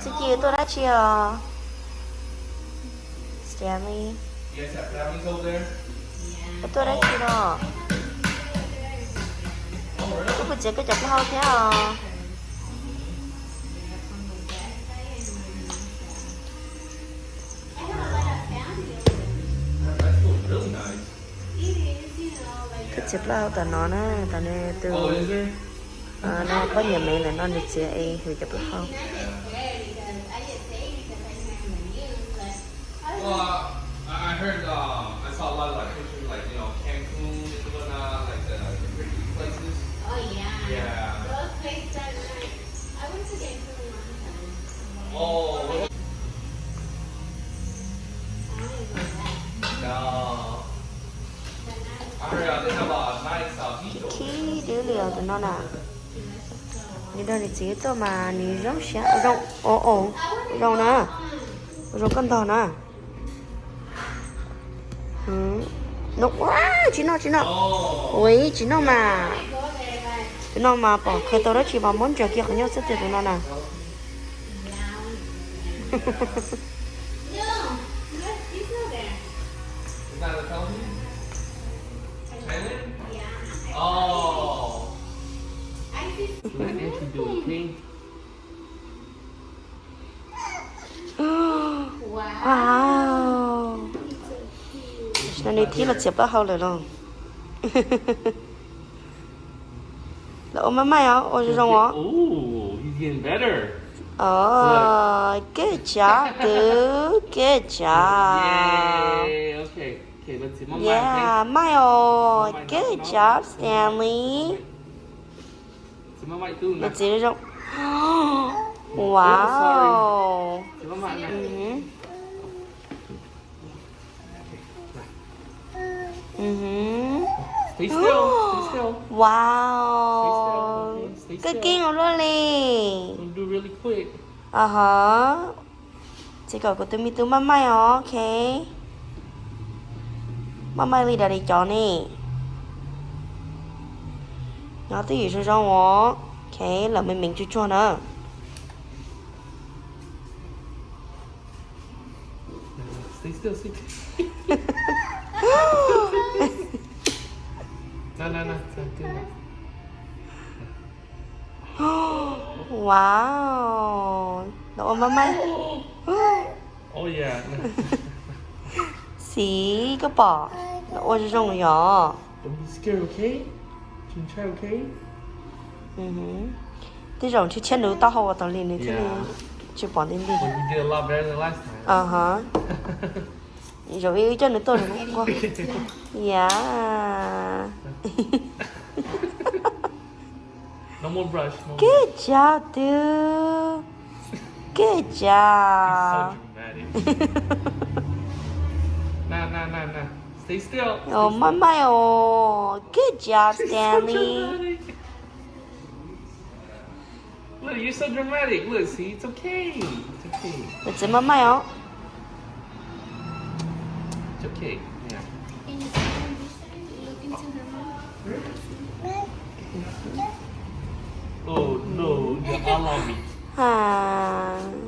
Txiv Ci tuaj dab tsi os? Stanley, koj tuaj dab tsi no? Koj puas txiav koj cov plaub hau thiab os? Koj txiav plaub hau tom no na, tom no tus, no poj niam me lawm no nws txiav es hwm cov plaub hau. Well, I, I heard, um, I saw a lot of, like, pictures, like, you know, Cancun and whatnot, like the, the pretty places. Oh yeah. Yeah. Those places are nice. I went to Cancun one time. Oh. No. I heard, uh, they have a nice, uh, beach over there. Khib dub li os tus no na. Nws nrog nws txiv tuaj mas nws zoo siab, zoo, o, o, zoo na. Zoo koj ntog na. Tsis noj, tsis noj. Ua tsis noj mas. Tus no mas pom khaws tau dab tsi mas muab ntsaws kiag qhov ncauj xwb tiag tus no na. Wow. Tam sim no nws thib los txiav plaub hau lawm los. Los ua maj maij os, ua zoo zoo os. Good job, dude. Good job. Yeah, maij os. Good job, Stanley. Nws txiv zoo. Wow. Wow. Koj keej ua luaj li. Aha. Txiv kom kuv tus me tub maj maij os, ok. Maj maij li daddy cov ne. Nyob twj ywm zoo zoo os, ok, lawv me meev tsuag tsuag na. Wow, los ua maj maij. Xis, koj pom, los ua zoo zoo yom. Tej zaum ntshe tshiab nws taub hau ua tau li nws thiaj li tsis pom nti nti. Aha. Zaum ib coj nws tuaj. Yeah. Good job, dude. Good job. Maj maij os. Good job, Stanley. Lawv txiv maj maij os.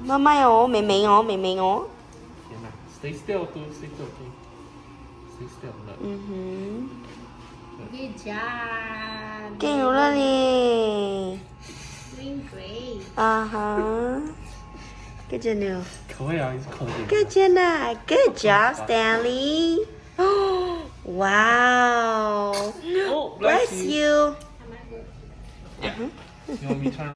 Maj maij os, me meev os, me meev os. Keej ua luaj li. Aha. Good job, Stanley. Wow. Bless you.